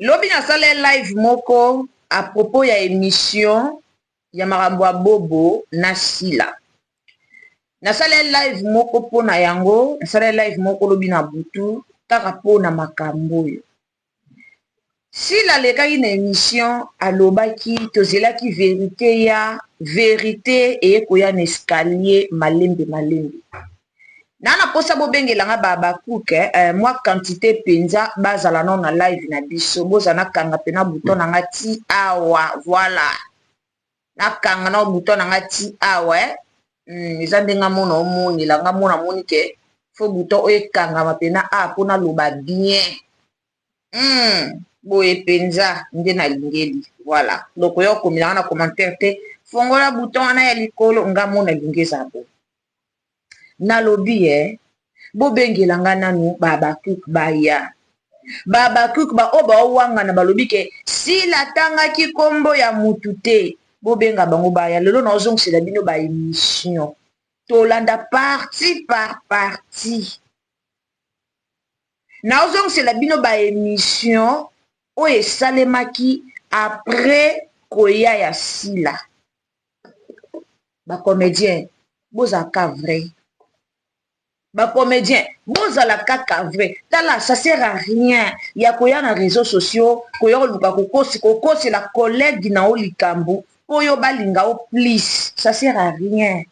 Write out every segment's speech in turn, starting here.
Lobi nasala live moko à propos ya émission ya makambo ya Bobo na Sila. Nasala live moko mpona yango, nasala live moko lobi na butu kaka mpona makambo oyo. Sila alekaki na émission, alobaki tozelaki vérité, ya vérité eye koya na escalier malembe malembe. Na mposa bobengelanga bakuke mwa quantité mpenza bazala nano na live na biso. Bozala nakanga mpe na bouton na nga ti awa. Voilà, nakanga na bouton na nga ti awa. Eza ndenge amona omonela nga mona moni ke fo bouton oyo ekangama mpena a mpo naloba bien. Boye mpenza nde nalingeli. Voilà, donc oyo okomelanga na commentaire te, fongola bouton wana ya likolo. Nga mona elingi eza boye. Nalobi bobengela nga nanu babakuke baya, babakuke baoyo baowangana, balobi ke Sila atangaki nkombo ya mutu te. Bobenga bango baya. Lelo naozongisela bino baémission, tolanda partie par partie. Naozongisela bino baémission oyo esalemaki après koya ya Sila. Bacomédien, bozalaka vrai. Bacomédien, bozala kaka vrai. Tala, ça sert à rien ya koya na réseaux sociaux, koya koluka kokosela collègue na yo likambo mpo oyo balinga yo plus. Ça sert à rien,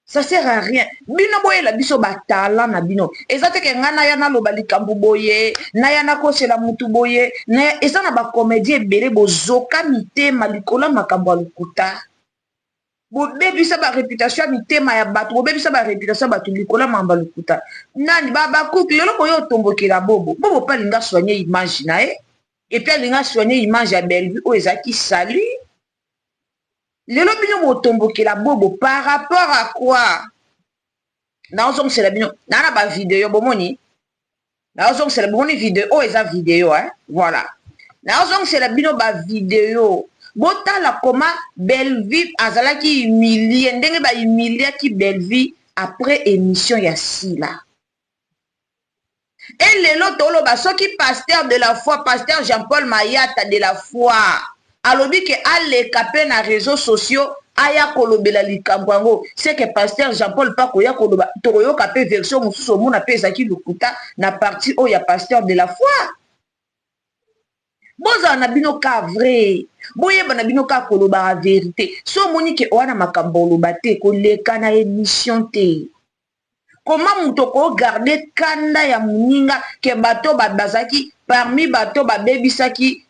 ça sert à rien. Bino boyela biso batala na bino. Eza te ke ngai naya naloba likambo boye, naya nakosela mutu boye. Eza na bacomédien ebele bozoka mitema likolo ya makambo ya lokuta. Bobebisa baréputation ya mitema ya bato, bobebisa baréputation ya bato likolo ya makambo ya lokuta. Nani bakuki lelo boye otombokela Bobo? Bobo mpe alinga soigne image na ye, et puis alinga soigne image ya Bellevue oyo ezalaki sali. Lelo bino botombokela Bobo par rapport à quoi? Naozongisela bino naa na bavideo. Bomoni, naozongisela, bomoni video oyo eza video, hein? Voilà, naozongisela bino bavideo, botala koma Bellevue azalaki humilie, ndenge bahumiliaki Bellevue après émission ya Sila. E lelo toloba soki pasteur de la foi, pasteur Jean-Paul Mayata de la foi, alobi ke aleka mpe na réseaux sociaux aya kolobela likambo yango, c'est que pasteur Jean-Paul mpa koya koloba, tokoyoka mpe version mosusu, omona mpe ezalaki lokuta na partie oyo ya pasteur de la foi. Bozala na bino ka vrai, boyeba na bino kaka kolobaka vérité. So omoni ke owana makambo oloba te, koleka na émission te. Koma moto kogarde kanda ya moninga ke bato bazalaki parmi bato babebisaki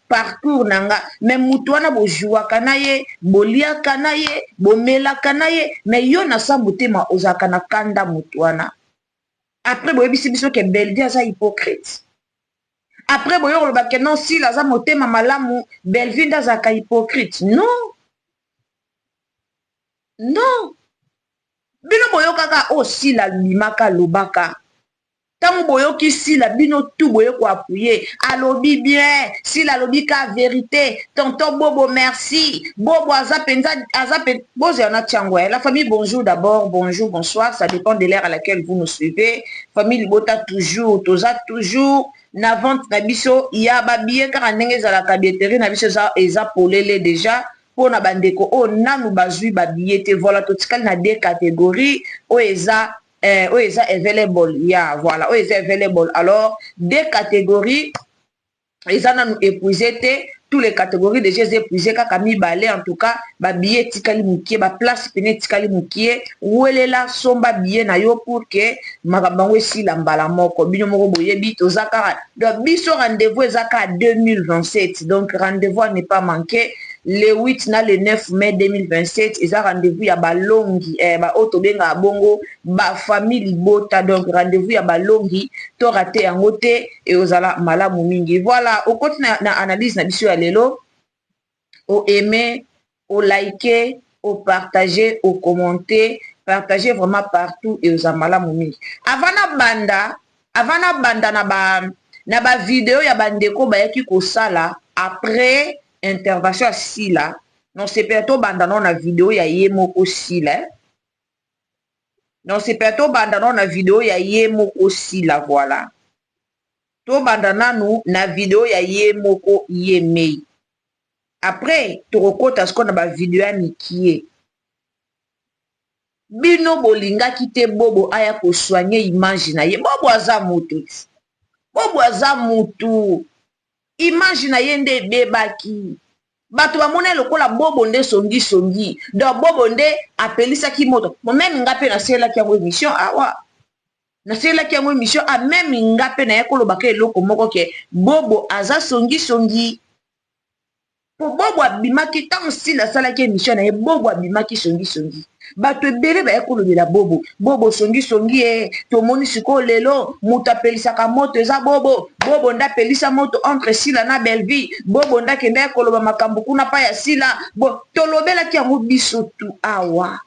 parcours na nga. Me moto wana bozwwaka na ye, boliaka na ye, bomelaka na ye, me yo na sa motema ozalaka na kanda moto wana. Après boyebisi biso ke Bellevue aza hypocrite. Après boyo koloba ke non, Sila aza motema malamu, Bellevue nde azalaka hypocrite. Non, non, bino boyokaka oyo Sila abimaka alobaka. Ntango boyoki Sila, bino tu boye koappuyer, alobi bien, Sila alobi ka vérité, tonton Bobo merci, Bobo aza mpenza, aza mpe. Bozela na tiango. La famille, bonjour d'abord, bonjour, bonsoir, ça dépend de l'heure à laquelle vous nous suivez. Famille libota, toujours toza toujours na vente na biso ya babillet kaka ndenge ezalaka. Billetterie na biso eza polele déjà mpona bandeko oyo nanu bazwi babillet te. Voilà, totikali na deux catégories oyo eza available ya, voilà, oyo eza available. Alors deux catégories eza nanu épuisé te, tous les catégories déjà eza épuisé, kaka mibale. En tout cas babillet etikali mokie, baplace pene etikali mokie. Welela, somba billet na yo pour ke makambo yango esila mbala moko. Bino moko boyebi, toza kaka, donc biso rendez-vous eza kaka 2027. Donc rendez-vous à ne pas manquer, le 8 na le 9 mai 2027, eza rendez-vous ya balongi, baoyo tobengaka bongo bafamille libota. Donc rendez-vous ya balongi, to rate yango te, eozala malamu mingi. Voilà, okoti na analyse na biso ya lelo, oaime, olike, opartage, ocommente, partage vraiment partout, eozala malamu mingi. Avant na banda na bavideo ya bandeko bayaki kosala après intervention ya Sila, nosepela tobanda nao na video ya ye moko Sila. Nosepela tobanda nao na video ya ye moko Sila. Voilà. Tobanda nanu na video ya ye moko ye mei. Après tokokota sikoyo na ba video ya mikie. Bino bolingaki te Bobo aya ko soigner image na ye. Bobo aza mutu ti. Bobo aza mutu. Image na ye nde ebebaki. Bato bamona ye lokola Bobo nde songi songi. Donc Bobo nde apelisaki moto. Meme nga pe nasalelaki yango emission awa. Nasalelaki yango emission a meme nga pe naye kolobaka eloko moko ke Bobo aza songi songi. Po Bobo abimaki ntango Sila asalaki emission na ye, Bobo abimaki songi songi. Bato ebele baye kolobela Bobo, Bobo songi songi e tomoni sikoyo lelo moto apelisaka moto eza Bobo, Bobo nde apelisa moto entre Sila na Bellevue, Bobo nde akendaki koloba makambo kuna pa ya Sila. Bo tolobelaki yango biso tu awa.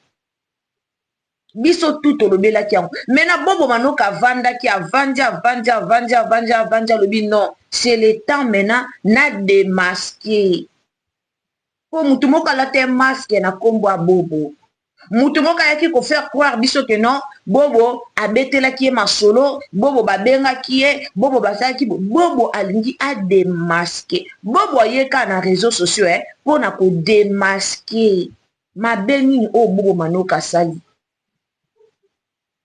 Biso tout tolobelaki yango. Mais na Bobo Manoka avandaki, avandi, avandi, avandi, avandi, avandi, alobi non, c'est le temps maintenant na demasquer. Po mutu moko alata masque na kombo ya Bobo. Mutu moko ayaki ko faire croire biso que non, Bobo abetelaki ye masolo, Bobo babengaki ye, Bobo basalaki, Bobo alingi a demasquer. Bobo aye kaka na réseaux sociaux eh, pona ko demasquer. Mabe nini oyo Bobo Manoka asali?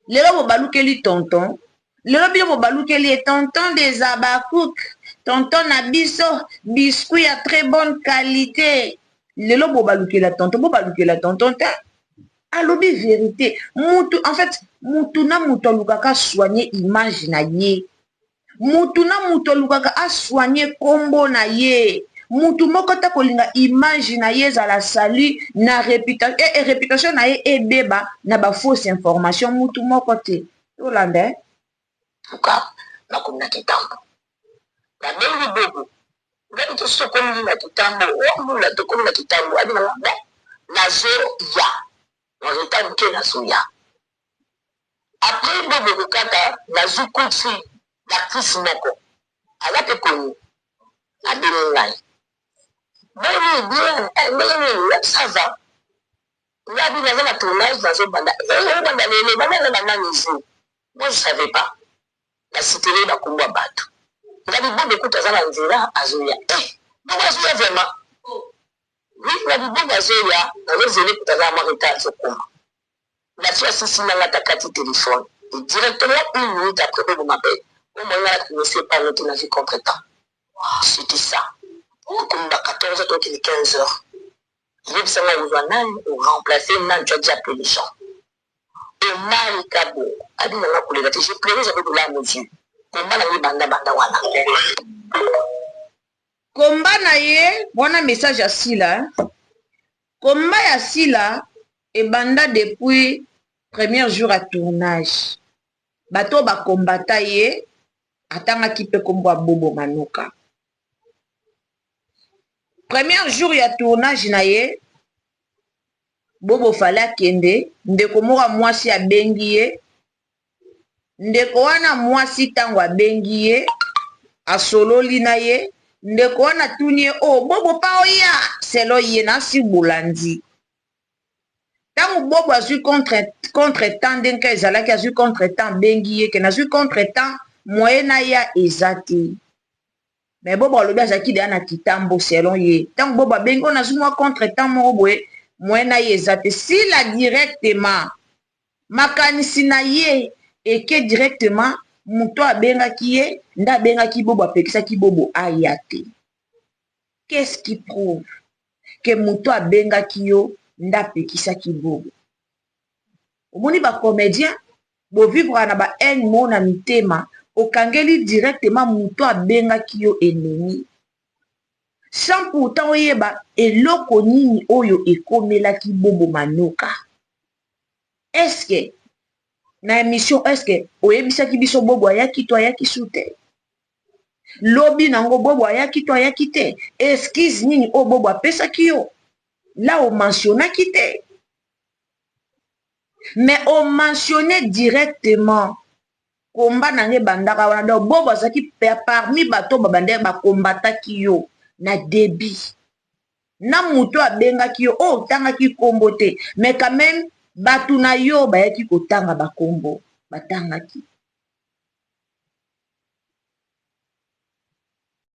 Lelo bobalukeli tonton, lelo bino bobalukeli ye tonton des Habacuc, tonton na biso biscuit ya très bonne qualité. Lelo bobalukela tonton, bobalukela tonton te. Alobi verite. Mutu, en fait, mutu na mutu alukaka soigner image na ye. Mutu na mutu alukaka a soigner kombo na ye. Mutu moko ta kolinga image na ye ezala sali na réputation, eh, réputation na ye ebeba na ba fausse information, mutu moko te. Tolanda eh? Tuka nakomi na Kitambo, nabengi Bobo, ngai tosi tokomi na Kitambo, o mbula tokomi na Kitambo, abi nanga bon nazoya na retard moke, nazoya. Après Bobo kokata, nazwi coup de fil d'actrice moko aza mpe koni, abengi ngai: boni, bien, ndenge nini? Ça va. Ngabi naza na tournage, nazobanda, obanda lelo, banda na banani jour. Moi, je savais pas. Nasitele bakombo ya bato. Ngabi Bobo kutu aza na nzela, azoya. Eh, Bobo azoya vraiment? Oui, ngabi Bobo azoya, nazozele kutu, aza na mwa retard, azokoma. Nafi asisi nanga ta kati téléphone et directement, une minute après, Bobo m'appelle: o moyen nga nakomisi epango te, nazwi contretemps. C'était ça, okomi ba 14 heures, tokende 15 heures. Yebisanga ozwa nani, oremplace nani? Tu as déjà appelé les gens? Omari Kabongo abi nanga kolela te. J'ai pleuré, j'avais de larmes aux yeux. Komba na ye banda banda wana. Komba na ye wana, message ya Sila. Komba ya Sila ebanda depuis premier jour ya tournage. Bato bakombata ye, atangaki mpe kombo ya Bobo Manoka. Premier jour ya tournage na ye, Bobo fallait akende. Ndeko moko ya mwasi abengi ye. Ndeko wana mwasi, ntango abengi ye, asololi na ye. Ndeko wana atuni ye: o oh, Bobo pa oya selo ye nasi bolandi. Ntango Bobo azwi contre-temps, ndenge ezalaki, azwi contre-temps, abengi ye ke nazwi contre-temps, moyen na ya eza te. Mais Bobo alobi azalaki deya na Kitambo selon ye. Ntango Bobo abengi oyo, nazwi mwa contre-temps moko boye, moyen na ye eza te, Sila directement makanisi na ye eke directement moto abengaki ye nde abengaki Bobo, apekisaki Bobo aya te. Qu'est-ce qui prouve ke moto abengaki yo nde apekisaki Bobo? Omoni, bacomédien bovivre na bahaine mo na mitema, okangeli directement moto abengaki yo ennemi sans pourtant oyeba eloko nini oyo ekomelaki Bobo Manoka. Est-ce na émission, est-ce oyebisaki biso Bobo ayaki to ayaki su te? Lobi nango Bobo ayaki to ayaki te? Excuse nini oyo Bobo apesaki yo la omentionnaki te? Mais omentionne directement komba na nge ebandaka wana. Donc Bobo azalaki parmi bato babandaki, bakombataki yo na début na moto abengaki yo oyo otangaki nkombo te, mais quand même bato na yo bayaki kotanga bakombo, batangaki.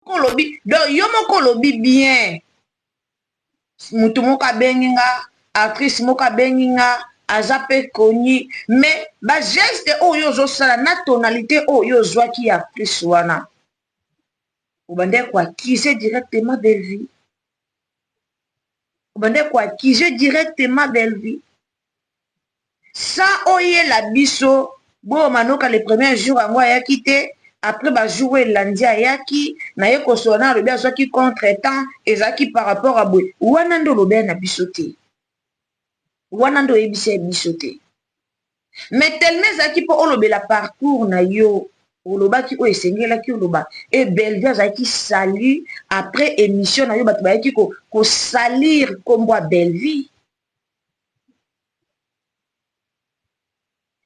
Olobi donc, yo moko olobi bien. Mutu moko abengi nga, actrice moko abengi nga, aza mpe connu, mais bageste oyo ozosala na tonalité oyo ozwaki ya actrice wana, obandaki koaccuser directement Bellevue, obandaki koaccuser directement Bellevue sans oyela biso. Boyo Manoka, le premier jour yango ayaki te. Après bajour oyo elandi, ayaki na ye kosola na alobi azwaki contre-temps, ezalaki par rapport à boye wana. Nde olobela na biso te wana, nde oyebisa ye biso te. Mais tellement ezalaki mpo olobela parcours na yo, olobaki oyo esengelaki oloba. E Bellevue azalaki sali après émission na yo, bato bayaki kosalir nkombo ya Bellevue.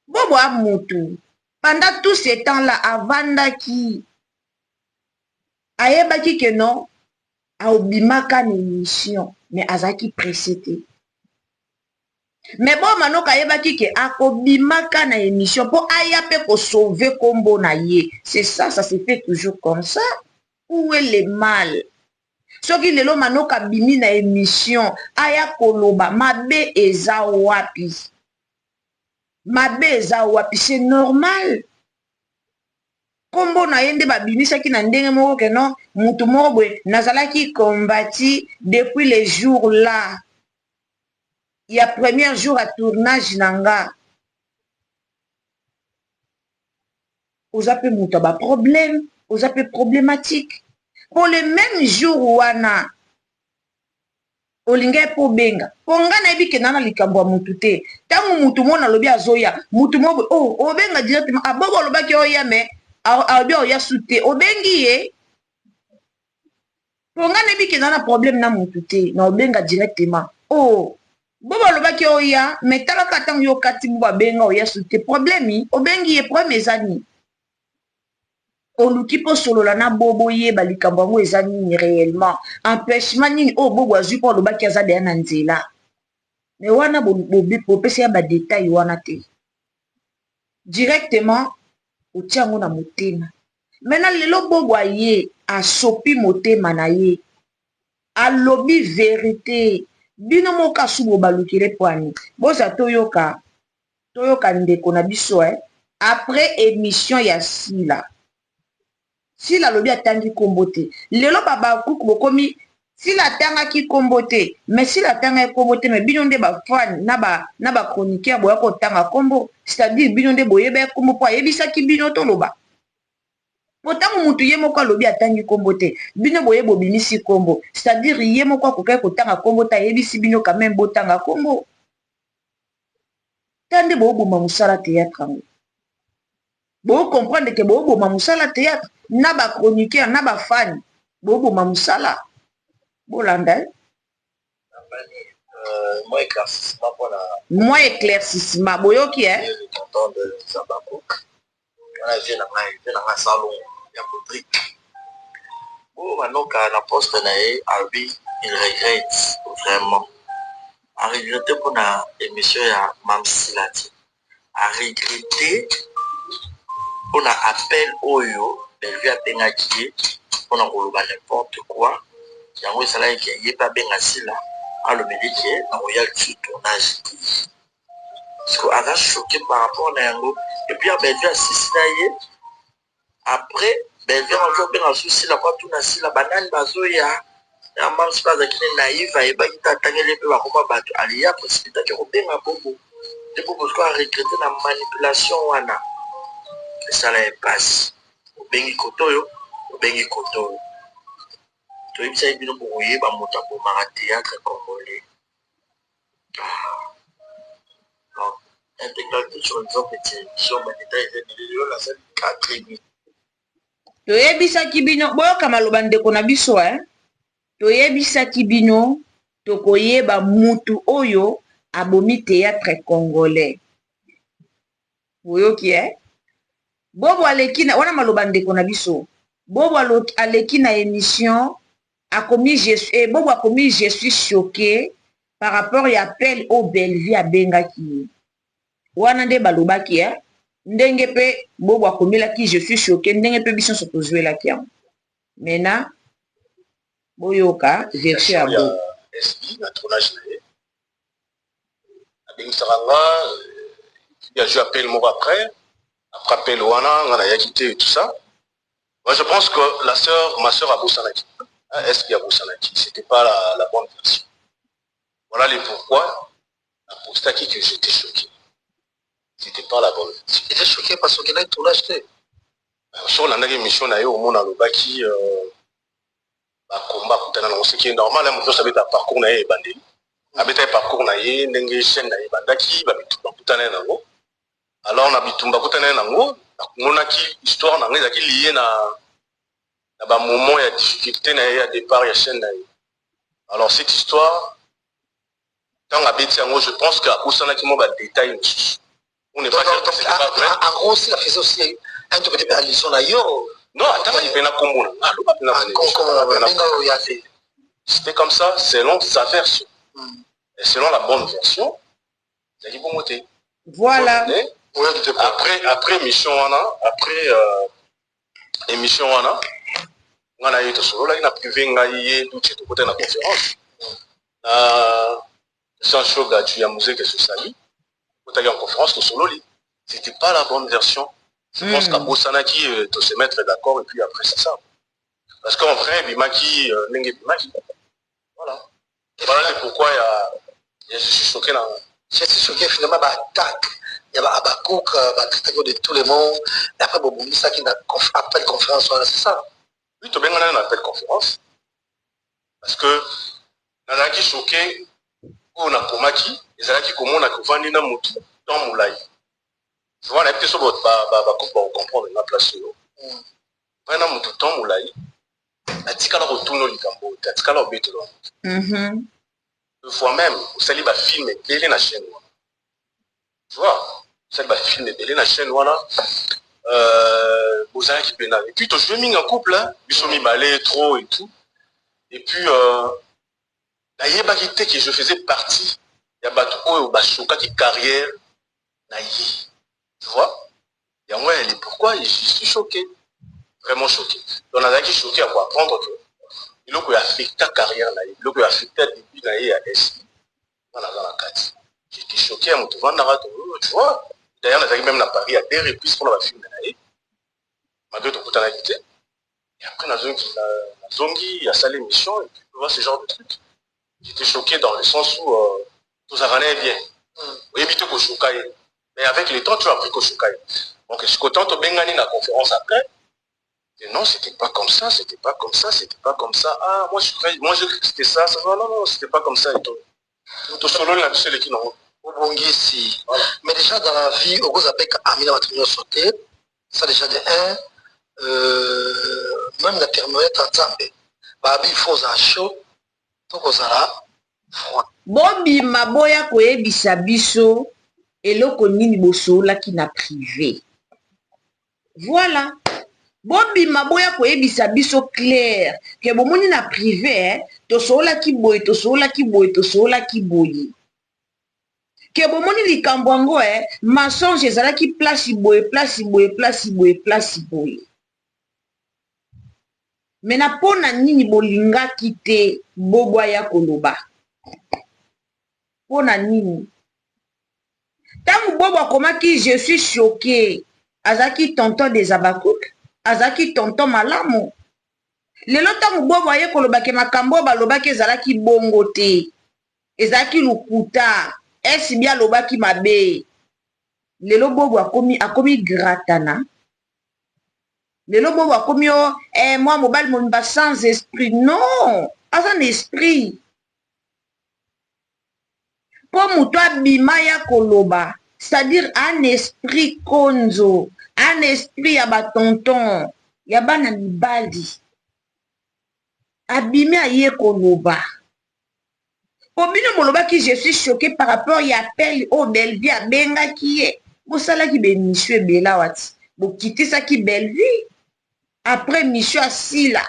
Bobo amutu pendant tout ce temps là avandaki, ayebaki ke non, aobimaka na émission, mais azalaki pressé te. Mais bo Manoka ayebaki ke akobimaka na émission mpo aya mpe kosauver nkombo na ye. C'est ça, ça se fait toujours comme ça. Où est le mal? Soki lelo Manoka abimi na émission, aya koloba, mabe eza wapi? Mabe eza wapi? C'est normal. Nkombo na ye nde babimisaki na ndenge moko ke non, mutu moko boye nazalaki kombati depuis le jour là ya premier jour ya tournage na nga. Oza mpe moto ya baproblème, oza mpe problématique. Po le même jour wana olingai mpo obenga, mpo nga nayebi ke na na likambo ya mutu te. Ntango mutu moko nalobi azoya, mutu moko oh, obenga directement. Abobo alobaki oya, mais alobi oya su te. Obengi ye, mpo nga nayebi ke na na problème na mutu te, na obenga directement: oh, bobo alobaki oya, mais talaka ntango yo okati, bo babenga oya su te. Problème, obengi ye, problème eza nini? Oluki mpo solola na Bobo, oyeba likambo yango eza nini réellement, empêchement nini oyo Bobo azwi mpo alobaki aza deya na nzela. Mais wana bopesi ya badétail wana te. Directement otia yango na motema. Maintenant lelo Bobo aye, asopi motema na ye, alobi vérité. Bino moko asu bobalukele pwani boza. Toyoka, toyoka ndeko na biso eh? Après émission ya Sila, Sila alobi atangi nkombo te. Lelo babakuku bokomi Sila atangaki nkombo te. Mais Sila atangaki nkombo te, mais bino nde bafan na bachroniqueur boya kotanga nkombo, c'est-à-dire bino nde boyeba nkombo mpo ayebisaki bino toloba. Po ntango motu ye moko alobi atangi nkombo te, bino boye bobimisi nkombo, c'est-à-dire ye moko akokaki kotanga nkombo te, ayebisi bino quand même botanga nkombo. Ta nde booboma mosala théâtre yango. Bocomprendre ke booboma mosala théâtre na bachroniqueur na bafani, booboma mosala. Bolanda. Moi éclaircissement mpona Mwa éclaircissement, boyoki eh? Tonton de Zabakouk wana, vie na ngai, vie na ngai salongo ya Patrick oyo Manoka na poste na ye, alobi il regrette vraiment, aregrette mpona émission ya Mamsila ti aregrette mpona appel oyo Bellevue abengaki ye mpona koloba n'importe quoi. Yango esalaki ke ye mpe abenga Sila, alobeli ke na koya lisusu tournage te, parce que aza choqué par rapport na yango. Et puis Bellevue asisi na ye. Après Bellevue akoki kobenga lisusu Sila po atuna Sila banani bazoya. Ya Mams mpe azalaki ne naïve, ayebaki te, atangeli mpe bakoma bato aliya précipitaki kobenga Bobo te. Bobo sikoyo aregrette na manipulation wana, esala ye mpasi. Obengi kote oyo, obengi kote oyo, toyebisaki bino bokoyeba moto abomaka théâtre congolais. Donc intégralité sur exemple émission, badétail eza ebele. Lelo nasali 4 émission. Toyebisaki bino, boyoka maloba ndeko na biso eh? Toyebisaki bino tokoyeba mutu oyo abomi théâtre congolais. Boyoki eh? Bobo aleki na wana, maloba ndeko na biso. Bobo aleki na émission, akomi je, eh, Bobo akomi: "Je suis choqué par rapport ya appel oyo Bellevue abengaki ye." Wana nde balobaki eh? Ndenge mpe Bobo akomelaki: "Je suis choqué", ndenge mpe biso nyonso tozwelaki yango. Maintenant boyoka version ya bo. SB na tournage na ye abengisaka nga, il a joué appel moko après après appel wana nga nayaki te et tout ça. Moi, je pense que la sœur, ma sœur abosanaki, SB abosanaki, c'était pas la bonne version. Voilà les pourquoi apostaki que j'étais choqué, c'était pas la bonne version. J'étais choqué parce que okendaki tournage te. So olandaki émission na ye, omona alobaki bakomba akutana nango, ce qui est normal. Moto nyonso abeta parcours na ye ebandeli, abetaki parcours na ye ndenge chaîne na ye ebandaki, babitumba akutana ye nango. Alors na bitumba akutana ye nango, namonaki histoire na ngai ezalaki lié na bamoment ya difficulté na ye ya départ ya chaîne na ye. Alors cette histoire, ntango abeti yango, je pense que abosanaki mwa badétail mosusu. On n'est pas Donc, donc, pas vrai. En gros, s'il a fait aussi un tout petit peu allusion na yo. Non, atangaki mpe na kombo na nga, aloba mpe na. C'était comme ça selon sa version et selon la bonne version, ezalaki bongo te. Voilà. Après émission wana, après émission wana, nga na ye tosololaki na privé, ngai ye dutie, tokota na conférence na Jean Shoga ya Muzeke Sosali, tokotaki en conférence, tosololi, c'était pas la bonne version. Je pense qu'abosanaki, to se mettre d'accord et puis après c'est ça, parce qu'en vrai ebimaki ndenge ebimaki. Voilà, voilà le pourquoi ya je suis choqué na. Je suis choqué finalement, baattaque ya bacook, bacritique de tout le monde, et après bobongisaki na appel conférence wana, c'est ça? Oui, tobengana na appel conférence parce que nazalaki choqué. Oyo nakomaki ezalaki komona kovandi na motu temps molai. Souvent nayebi te so bakoki bakocomprendre nga place oyo. Vai na motu temps molai, atikala kotuna likambo te, atikala kobetela motu. Deux fois même osali bafilm ebele na chaîne wana, tu vois, osali bafilm ebele na chaîne wana, bozalaki mpena, et puis tojoué mingi en couple, biso mibale trop et tout. Et puis nayebaki te que je faisais partie ya bato oyo bashokaki carrière na ye, tu vois. Yango elle, pourquoi je suis choqué, vraiment choqué. Donc nazalaki choqué ya koapprendre que eloko ya affecta carrière na ye, eloko ya affecta début na ye ya esi nga naza na kati. J'étais choqué. Ya moto vandaka, tu vois. D'ailleurs nazalaki même na Paris à deux reprises mpona bafilm na ye, malgré tokutanaki te. Et après nazongi, nazongi asali émission et puis tu vois ce genre de truc. J'étais choqué dans le sens où tozalaka na ye bien, oyebi te koshoka ye, mais avec le temps tu as appris koshoka ye. Donc jusqu'au temps tobengani na conférence après, et non, c'était pas comme ça, c'était pas comme ça, c'était pas comme ça. Ah, moi je croyais, moi je que c'était ça, ça. Non, non, non, c'était pas comme ça et tout. Tosololi na biso, eleki nango. Obongisi. Mais déjà dans la vie, okoza mpe ami na bato nyonso te, ça déjà de un. Même na thermomètre ya Nzambe, babi il faut ozala chaud to kozala froid. Bobima, boya koyebisa biso eloko nini bosololaki na privé. Voilà, bobima, boya koyebisa biso clair ke bomoni na privé, eh, tosololaki boye, tosololaki boye, tosololaki boye, ke bomoni likambo yango, eh, mensonge ezalaki place boye, place boye, place boye, place boye. Me na mpo na nini bolingaki te Bobo aya koloba? Mpo na nini ntango Bobo akomaki "Je suis choqué"? Azalaki tonton des Abakouk, azalaki tonton malamu. Lelo ntango Bobo aye kolobaki makambo oyo balobaki ezalaki bongo te, ezalaki lokuta, SB alobaki mabe, lelo Bobo akomi gratana. Lelo Bobo akomi o eh, mwa mobali mobimba sans esprit. Non, aza na esprit mpo moto abima ya koloba, c'est-à-dire un esprit konzo, un esprit ya batonton ya bana mibali. Abimi, aye koloba po bino bolobaki "Je suis choqué" par rapport ya appel oyo Bellevie abengaki ye. Bosalaki baémission ebele awa ti bokitisaki Bellevie après mission asila.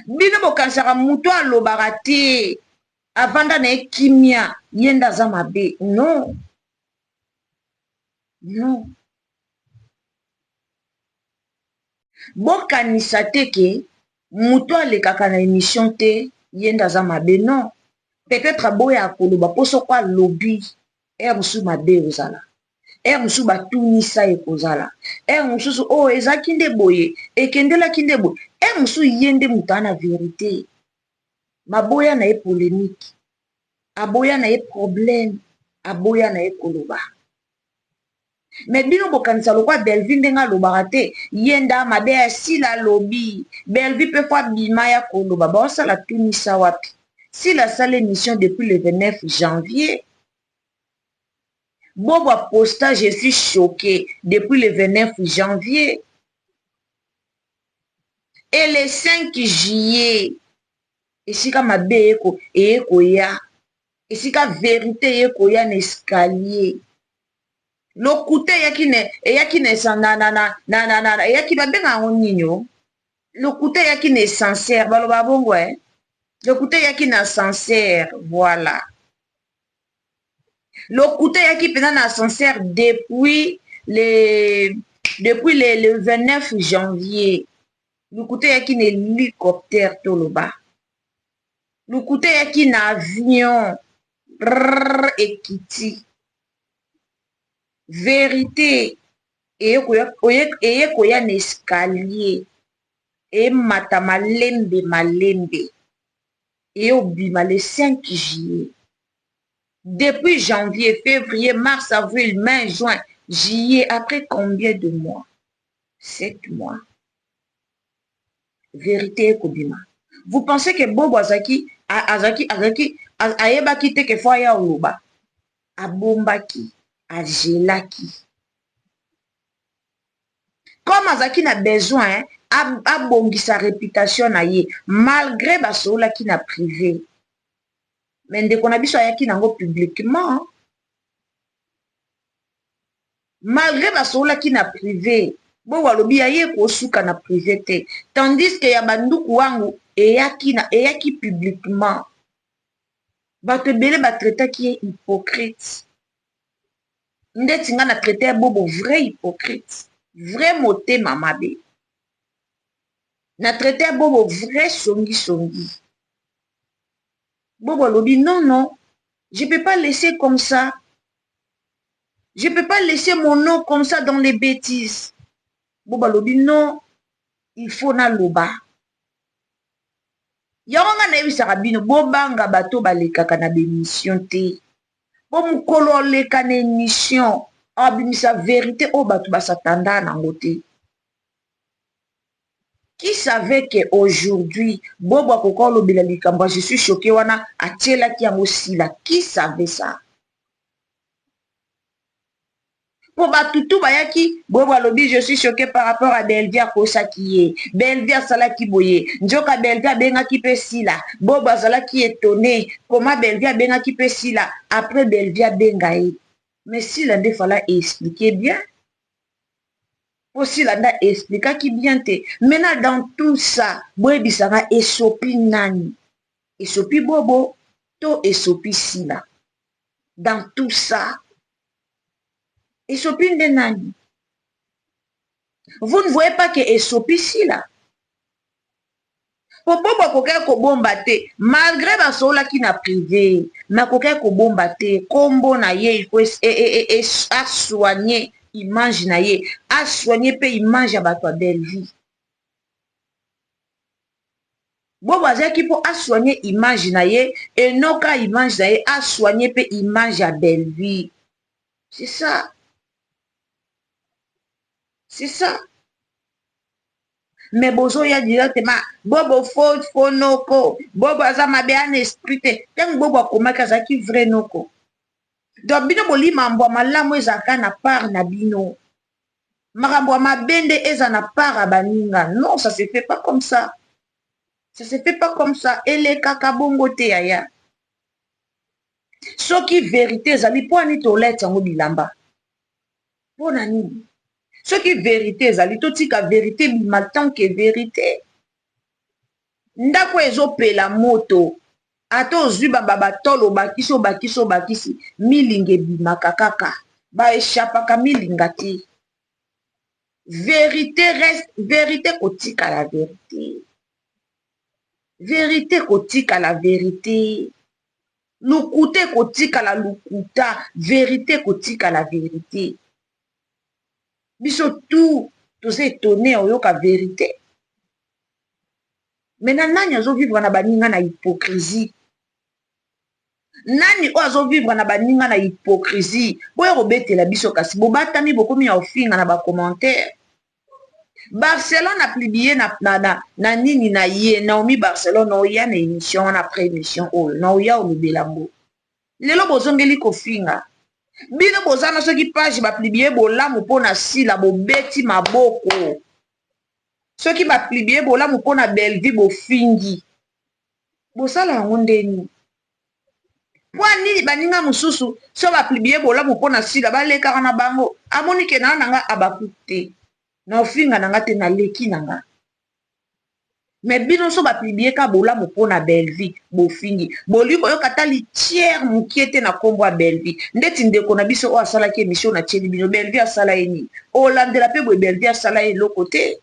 Bino bokanisaka moto alobaka te, avanda na ye kimia, ye nde aza mabe. Non, non. Bokanisa te ke moto alekaka na émission te ye nde aza mabe. Non, peut-être aboya koloba mpo soko alobi, heure mosusu mabe ekozala, heure mosusu batunisa ekozala, heure mosusu oyo ezalaki nde boye, ekendelaki nde boye, heure mosusu ye nde moto aa na vérité. Maboya na ye polémique, aboya na ye problème, aboya na ye koloba. Mais bino bokanisa lokwa Belvi ndenge alobaka te, ye nda mabe ya Sila. Alobi Belvi mpe faut abima ya koloba. Baosala tunisa wapi? Sila asala émission depuis le 29 janvier. Bobo aposta "Je suis choqué" depuis le 29 janvier et le 5 juillet esika mabe eye koya, esika vérité eye koya na escalier. Lokuta eyaki na eyaki na na na na na na eyaki, babenga yango nini o? Lokuta eyaki na ascenseur, baloba bongo e. Lokuta eyaki na ascenseur, voilà. Lokuta eyaki mpenza na ascenseur depuis le 29 janvier. Lokuta eyaki na hélicoptère, toloba lokuta eyaki na avion. Rrr, ekiti, vérité eye koya na escalier, emata malembe malembe, eyobima le 5 juillet. Depuis janvier, février, mars, avril, mai, juin, juillet, après combien de mois? 7 mois, vérité ekobima. Vous pensez que Bobo azalaki ayebaki te ke faut aya oloba? Abombaki, agelaki comme azalaki na besoin abongisa réputation na ye. Malgré basololaki na privé, mais ndeko na biso ayaki nango publiquement. Malgré basololaki na privé, Bobo alobi ya ye kosuka na privé te, tandis que ya banduku wangu eyaki publiquement. Bato ebele batraitaki ye hypocrite. Ndeti nga na traité ya Bobo vrai hypocrite, vrai motema mabe. Na traité ya Bobo vrai songisongi. Bobo alobi: "Non, non, je peux pas laisser comme ça, je peux pas laisser mon nom comme ça dans les bêtises." Bobo alobi: "Non, il faut naloba yango." Nga nayebisaka bino, bobanga bato balekaka na bémission te, mpo mokolo oleka na émission, abimisa vérité oyo bato basatanda nango te. Qui savait que aujourd'hui Bobo akoka olobela likambo ya "Je suis choqué" wana atielaki yango Sila? Qui savait ça? Mpo bato tu bayaki, Bobo alobi: "Je suis choqué par rapport à Belvi." Akosaki ye, Belvi asalaki boye, nzoka Belvi abengaki mpe Sila. Bobo azalaki étonné koma Belvi abengaki mpe Sila après Belvi abenga ye. Mais Sila nde fallait expliquer bien, mpo Sila nde expliquaki bien te. Maintenant, dans tout ça, boyebisaka esopi nani? Esopi Bobo to esopi Sila? Dans tout ça, esopi nde nani? Vous ne voyez pas que esopi Sila? Po Bobo akokaki kobomba te, malgré basololaki na privé, mais akokaki kobomba te nkombo na ye. Asoigne image na ye, asoigne mpe image ya bato ya Bellevie. Bobo azalaki mpo asoigne image na ye, enoka image na ye, asoigne mpe image ya Bellevie. C'est ça, c'est ça. Mais bozoya directement: "Bobo faux, faux noko, Bobo aza mabe, ana esprit te." Ntango Bobo akomaki, azalaki vrai noko. Donc bino bolimambo ya malamu ezalaka na part na bino, makambo ya mabe nde eza na part ya baninga. Non, ça se fait pas comme ça, ça se fait pas comme ça. Elekaka bongo te, yaya. Soki vérité ezali, mpo ani tolete yango bilamba? Mpo na nini? Soki vérité ezali, totika vérité bima tant que vérité. Ndako ezopela moto, ata ozwi bamba batolo, obakisi, obakisi, obakisi, milinga ebimaka kaka, baeshapaka milinga te. Verite reste verite kotikala verite. Verite kotikala verite. Lokuta ekotikala lokuta, verite ekotikala verite. Biso tout toza etonne ya oyoka verite. Maintenant nani azo vivre na baninga na hypocrisie? Nani oyo azo vivre na baninga na hypocrisie? Boya kobetela biso kasi bobatami bokomi ya ofinga na ba commentaire. Barcelone a publié na, na, na, na nini na ye Naomi Barcelone oya na émission wana après émission oyo na oya olobela ngo. Lelo bozongeli kofinga. Bino boza na soki page ba publié bolamu mpo na Sila bobeti maboko. Soki ba publié bolamu mpo na Bellevue bofingi. Bosala yango nde nini? Mpo nini baninga mosusu so ba publie bolamu mpo na Sila balekaka na bango amoni ke naa na nga Habacuc te na ofinga na nga te naleki na nga mais bino so ba publie ka bolamu mpo na Bellevue bofingi bolingi koyoka ata litière mokie te na nkombo ya Bellevue ndeti ndeko na biso oyo asalaki emission na tieli bino Bellevue asala ye nini olandela mpe boye Bellevue asala ye eloko te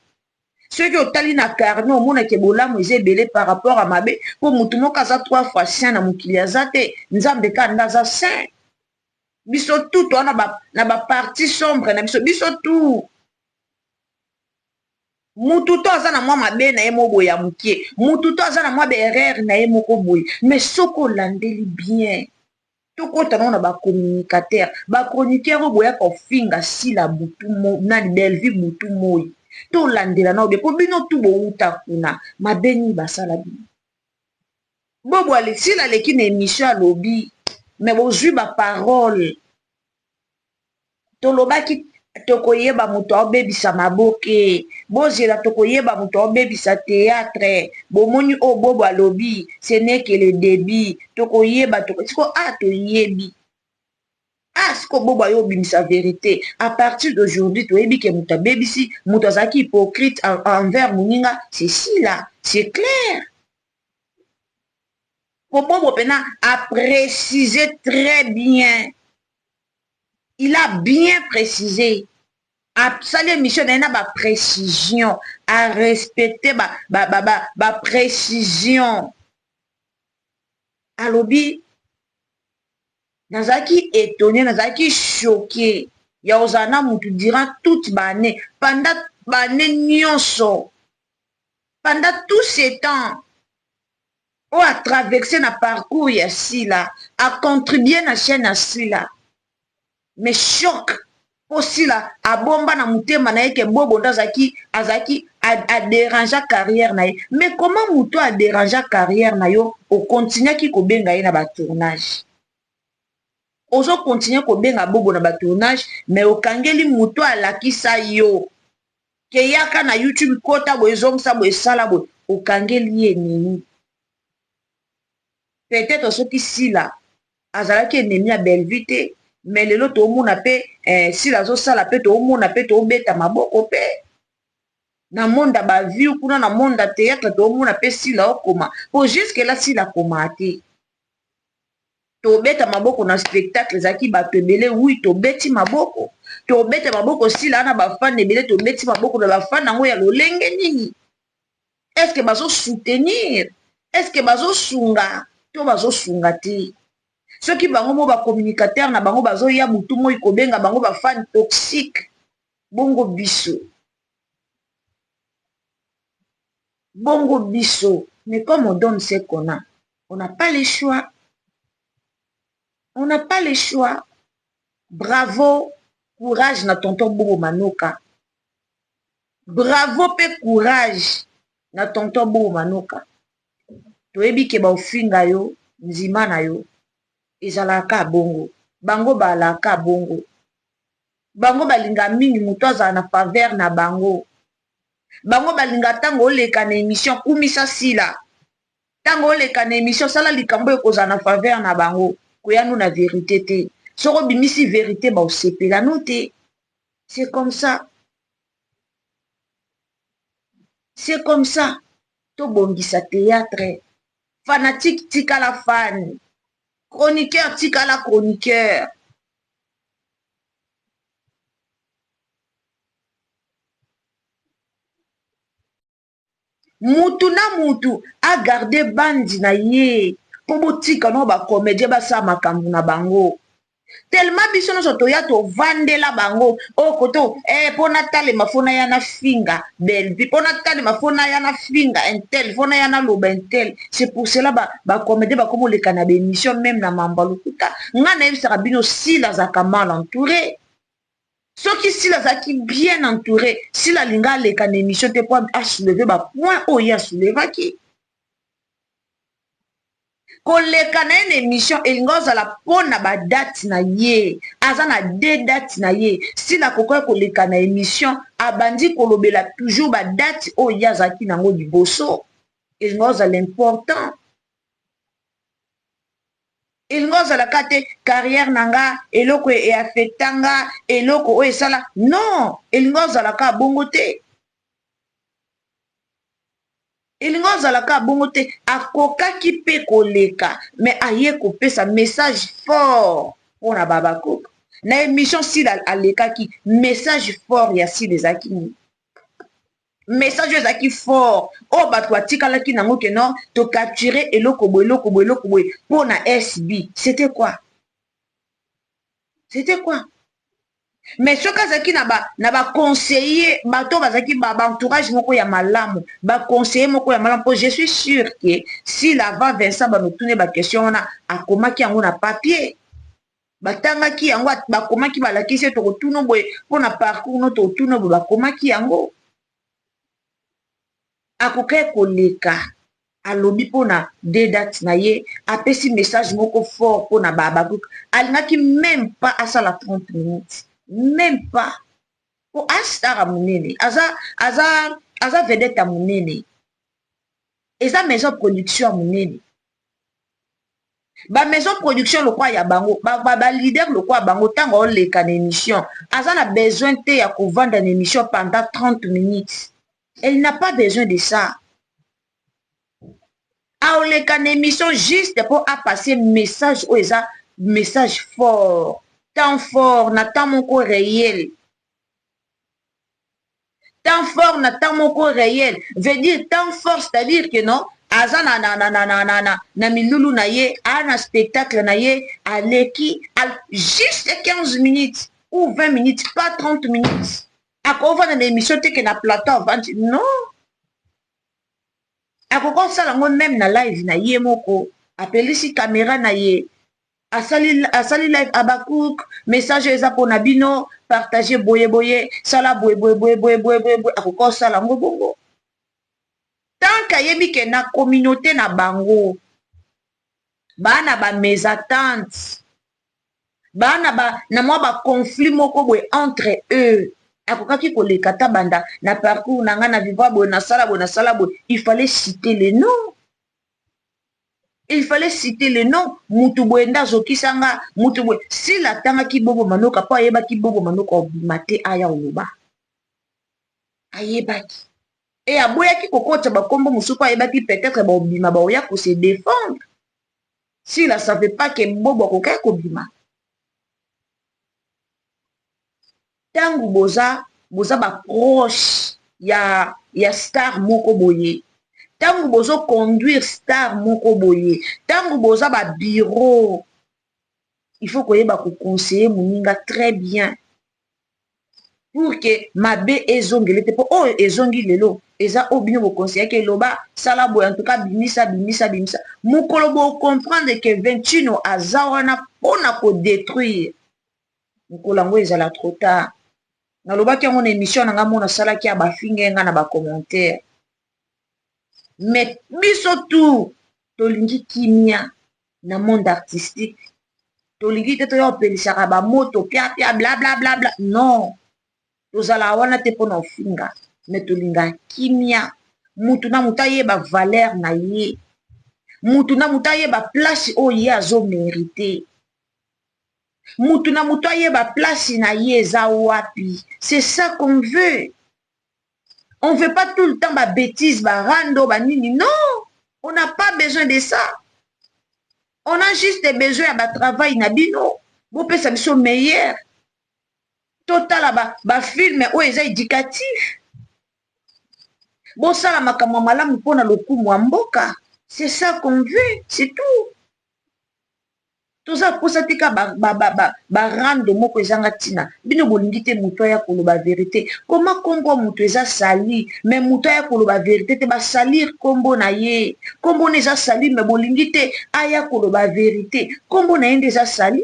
Soki otali na carnet omona ke bolamu eza ebele par rapport ya mabe po mutu moko aza trois fois saint na mokili aza te nzambe kaka nde aza saint biso tout toa na ba, na ba partie sombre na biso biso tout mutu to aza na mwa mabe na ye moko boye ya mokie mutu to aza na mwa ba erreur na ye moko boye mais soki olandeli bien Tokota nao na ba communicateur ba chroniqueur oyo boyaka kofinga sila butu mo nani Bellevue butu moyi tolandela nao bien po bino tout bowuta kuna mabe nini basala bino bobo ale sila aleki na emission alobi mais bozui ba parole Tolobaki tokoyeba moto aobebisa maboke bozela tokoyeba moto aobebisa theatre bomoni oyo bobo alobi ce n'est que le debut tokoyeba toko siko ah toyebi ah siko bobo ayo obimisa verite à partir d'aujourd'hui toyebi ke moto abebisi moto azalaki hypocrite envers moninga c'est sila c'est clair po bobo pena a préciser très bien Il a bien precise asali emission na ye na ba precision a respecte ba, ba, ba, ba, ba precision alobi nazalaki étonné nazalaki choqué ya kozala na mutu durant toute baannée pendant baannée nyonso pendant tout ce temps oyo a traverse na parcours ya Sila, a contribuer na chaine ya Sila mais choc po Sila abomba na mutema na ye ke Bobo nde azalaki azalaki a derangea carrière na ye mais comment mutu a derangea carrière na yo o continuaki kobenga ye na ba tournage ozo continuer kobenga Bobo na ba tournage mais okangeli mutu alakisa yo ke yaka na youtube kota boye zongisa boye sala boye okangeli ye ennemi peut-être soki sila azalaki ennemi ya Bellevue te mais lelo toomona pe eh, sila azosala pe toomona pe toobeta maboko pe na monde ya ba vue kuna na monde ya théâtre toomona pe sila okoma po jusque là sila akomaa te Tobeta maboko na spectacle ezalaki batu ebele oui tobeti maboko tobeta maboko sila na ba fan ebele tobeti maboko na ba fan yango ya lolenge nini est ce que bazo soutenir est ce que bazo sunga to bazo sunga te soki bango mo ba communicateur na bango bazoya butu moi kobenga bango ba fan toxique bongo biso Bongo biso mais comme on donne ce qu'on a on n'a pas le choix on n'a pas le choix bravo courage na tonton bobo manoka bravo pe courage na tonton bobo manoka toyebi ke baofinga yo nzima na yo ezalaka bongo bango balaka bongo bango balinga mingi moto azala na faveur na bango Bango balinga tango oleka na emission kumisa sila tango oleka na emission sala likambo ekozala na faveur na bango koya no na verite te soki obimisi verite baosepela no te c'est comme ça c'est comme ça tobongisa théâtre fanatique tikala fan chroniqueur tikala chroniqueur. Mutu na mutu a garder bandi na ye po botika nao ba comedien basala makambu na bango. Tellement biso nionso toya tovandela bango oh koto eh po natalema fo naya nafinga Bellevue po natalema fo naya nafinga un tel fo naya naloba un tel c'est pour cela ba ba comedien bakomi koleka na ba emission meme na mambo ya lokuta. Nga nayebisaka bino Sila azalaka mal entoure. Soki Sila azalaki bien entoure, Sila alinga aleka na emission te po a soulever ba points oyo ye a soulevaki. Koleka na ye na emission elinga ozala po na ba date na ye. Aza na deux dates na ye. Sila akokaki koleka na emission abandi kolobela toujours ba dates oyo ye azalaki na yango liboso. Elinga ozala important. Elingi ozala ka te carrière na nga eloko e affecta nga eloko oyo esala non elingi ozala ka bongo te elingi ozala ka bongo te akokaki pe koleka mais aye kopesa message fort pona ba Habacuc na emission sila alekaki message fort ya sila ezalaki nini? Message oyo ezalaki fort oyo batu batikalaki nango que non to capturer eloko boye eloko boye eloko boye po na SB c'etait quoi? C'etait quoi? Mais soki azalaki na ba na ba conseiller bato oyo bazalaki ba, ba entourage moko ya malamu ba conseiller moko ya malamu po je suis sur que si lava Vincent banotune ba question wana akomaki yango na papier Batangaki yango, bakomaki, balakisi ye tokotuna boye mpo na parcours no tokotuna boye, bakomaki yango. Akokaki koleka alobi mpo na deux dates na ye, apesi message moko fort mpo na ba Habacuc. Alingaki meme pas asala 30 minutes, meme pas. Po a star ya monene, aza aza aza vedette ya monene. Eza maison production ya monene. Ba maison production lokola ya bango ba, ba, ba leader lokola bango ntango aoleka na émission aza na besoin te ya kovanda na émission pendant 30 minutes. Elle n'a pas besoin de ça. Aoleka na émission juste mpo apasse message oyo eza message fort, temps fort na temps moko réel. Temps fort na temps moko reel veut dire temps fort c'est à dire que non aza na na na na na na na na milulu na ye a na spectacle na ye aleki al juste 15 minutes ou 20 minutes pas 30 minutes akovanda na émission te ke na plateau avandi non akoki kosala yango meme na live na ye moko apelisi camera na ye Asali asali live Habacuc message oyo eza pona bino partage boye boye sala boye boye boye boye boye boye boye akoki kosala yango bongo tant que ayebi ke na communauté na bango baa na ba mésentente baa na ba na mwa ba conflit moko boye entre eux akokaki koleka ata banda na parcours na ngai na vivra boye nasala boye nasala boye il fallait citer le nom. Il fallait citer le nom mutu boye nde azokisa nga mutu boye sila atangaki bobo manoka po ayebaki bobo manoka obima te aya oloba ayebaki e aboyaki kokotisa bakombo mosusu po ayebaki peut-être baobima baoya ko se défendre sila savait pas que bobo akokaki kobima Tangu boza boza ba proche ya ya star moko boye tangu bozo conduire star moko boye tangu boza ba bureau il faut koyeba ko conseiller muninga très bien pour que mabe ezongele te po oyo ezongi lelo eza oyo bino bo conseillaki eloba sala boye en tout cas bimisa bimisa bimisa mokolo bo comprendre que Ventino aza wana pona ko detruire Mokolo yango ezala trop tard. Nalobaki yango na emission na nga moko nasalaki ya bafinga nga na ba commentaire. Mais biso tout tolingi kimia na monde artistique. Tolingi te toya kopelisaka ba moto pia pia bla bla bla bla. Non. Tozalaka wana te pona kofinga. Mais tolinga kimia. Mutu na mutu ayeba valeur na ye. Mutu na mutu ayeba place oyo ye azo meriter. Mutu na mutu ayeba place na ye eza wapi c'est ça qu'on veut on veut pas tout le temps ba betises ba rando ba nini non on n'a pas besoin de ça on a juste besoin ya ba travail na bino bopesa biso meilleur totala ba, ba film oyo eza éducatif. Bosala makambo ya malamu mpo na lokumu ya mboka. C'est ça qu'on veut, c'est tout. Toza posa te ka ba, ba, ba, ba, ba rando moko ezanga ntina. Bino bolingi te moto aya koloba verite. Koma kombo ya moto eza sali, mais moto aya koloba verite te, basalir kombo na ye. Kombo na eza sali, mais bolingi te aya koloba verite. Kombo na ye nde eza sali.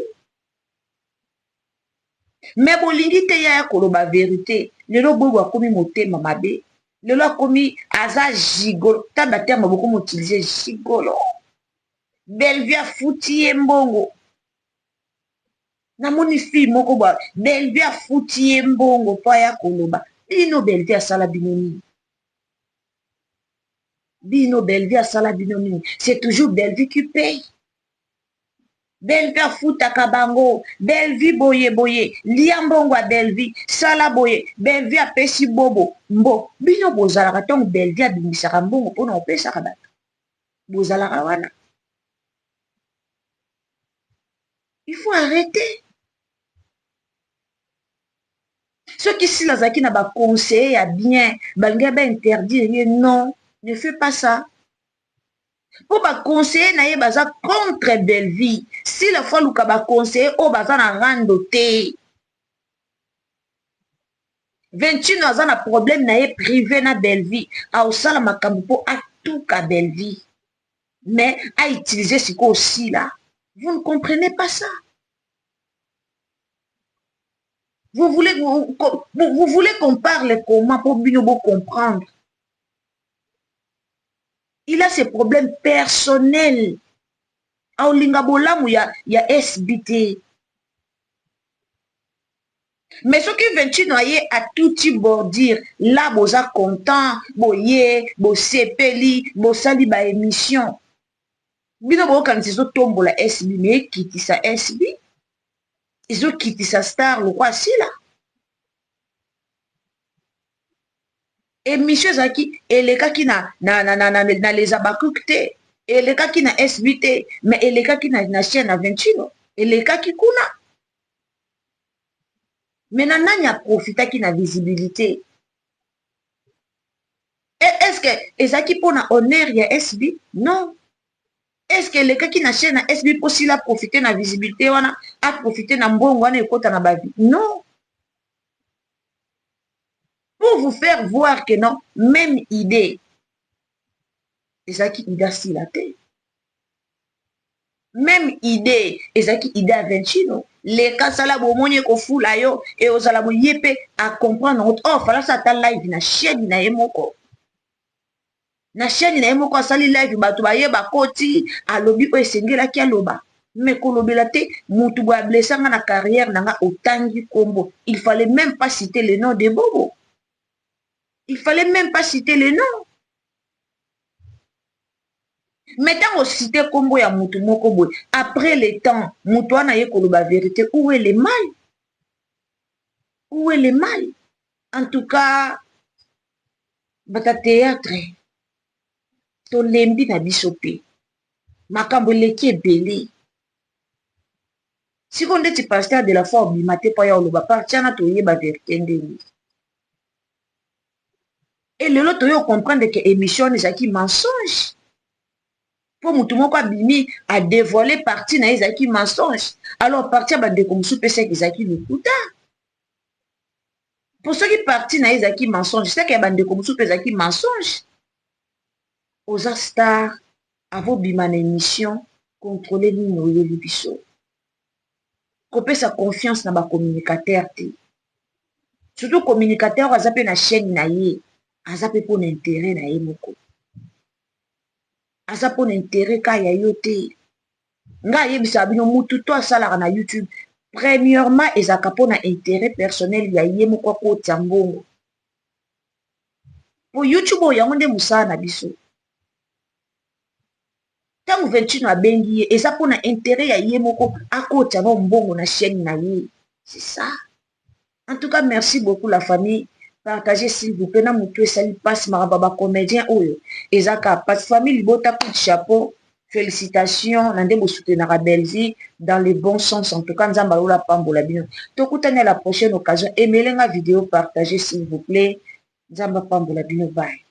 Mais bolingi te ye aya koloba verite. Lelo Bobo akomi motema mabe. Lelo akomi aza gigolo. Ta ba terme bokomi utiliser gigolo. Bellevue afuti ye mbongo. Namoni fille moko ba Bellevue afuti ye mbongo po aya koloba. Bino Bellevue asala bino nini? Bino Bellevue asala bino nini? C'est toujours Bellevue qui paye. Bellevue afutaka bango. Bellevue boye boye. Lia mbongo ya Bellevue. Sala boye. Bellevue apesi bobo. Mbo. Bino bozalaka ntango Bellevue abimisaka mbongo mpona kopesaka bato. Bozalaka wana. Il faut arrêter. Soki Sila azalaki na ba conseillers ya bien, balingaki ba interdire ye non, ne fais pas ça. Po ba conseillers na ye baza contre Bellevue. Sila faut aluka ba conseillers oyo baza na rando te. Ventino aza na problème na ye privé na Bellevue, aosala makambo po atuka Bellevue. Mais a utiliser sikoyo Sila. Vous ne comprenez pas ça. Vous voulez, vous, vous, vous voulez qu'on parle comment pour bino bo comprendre? Il a ses problèmes personnels. Aolinga bolamu ya, ya SBT. Mais soki Ventino aye atuti bordure, là boza content, boye, bosepeli, bosali ba émission. Bino bokanisi ezotombola SB, mais ekitisa SB. Ezokitisa star lokwa Sila. Émission ezalaki elekaki na, na, na, na, na, na les Habacucs te, elekaki na SB te, mais elekaki na, na chaîne na Ventino, elekaki kuna. Mais na nani aprofitaki na visibilité? Est-ce que ezalaki mpona honneur ya SB? Non. Est-ce que elekaki na chaîne na SB mpo Sila aprofite na visibilité wana, aprofite na mbongo wana ekota na ba vie? Non. Pour vous faire voir que non, même idée ezalaki idée Sila te. Même idée ezalaki idée ya Ventino. Leka sala bomoni ekofula yo e ozala boye pe a comprendre ngo. Oh, fala sa ata live na chaîne na ye moko. Na chaîne na ye moko asali live, bato baye bakoti, alobi oyo esengelaki aloba. Mais kolobela te mutu boye ablessa nga na carrière na nga otangi kombo. Il fallait même pas citer le nom de Bobo. Il fallait même pas citer le nom. Mais tango citer kombo ya mutu moko boye, après le temps, mutu wana ye koloba vérité, où est le mal? Où est le mal? En tout cas, bata théâtre, tolembi na biso pe. Makambo eleki ebele. Siko ndeti pasteur de la foi obima te po ya oloba parti na toyeba vérité ndenge. Et lelo toyo comprendre que émission ezalaki mensonge. Po mutu moko abimi a dévoiler parti na ezalaki mensonge. Alors parti ya bandeko mosusu pe seke ezalaki lokuta. Po soki parti na ezalaki mensonge, seke ya bandeko mosusu pe ezalaki mensonge. Oza star, avo bima na émission, contrôler nini oyeli biso. Kopesa confiance na ba communicateur te. Surtout communicateur aza pe na chaîne na ye, aza pe pona intérêt na ye moko. Aza pona intérêt ka ya yo te. Nga ayebisaka bino mutu to asalaka na YouTube, premièrement ezalaka pona intérêt personnel ya ye moko akotia mbongo. Po YouTube oyo yango nde mosala na biso. Tango Ventino abengi ye eza pona intérêt ya ye moko akotia no mbongo na chaîne na ye. C'est ça. En tout cas, merci beaucoup la famille. Partagez s'il vous plaît. Na mutu esali passe makambo ba comédien oyo. Ezaka passe famille libota coup de chapeau. Félicitations na nde bosoutenaka Bellevue dans le bon sens. En tout cas, Nzambe alola pambola bino. Tokutani à la prochaine occasion. Aimez nga vidéo, partagez s'il vous plaît. Nzambe pambola bino. Bye.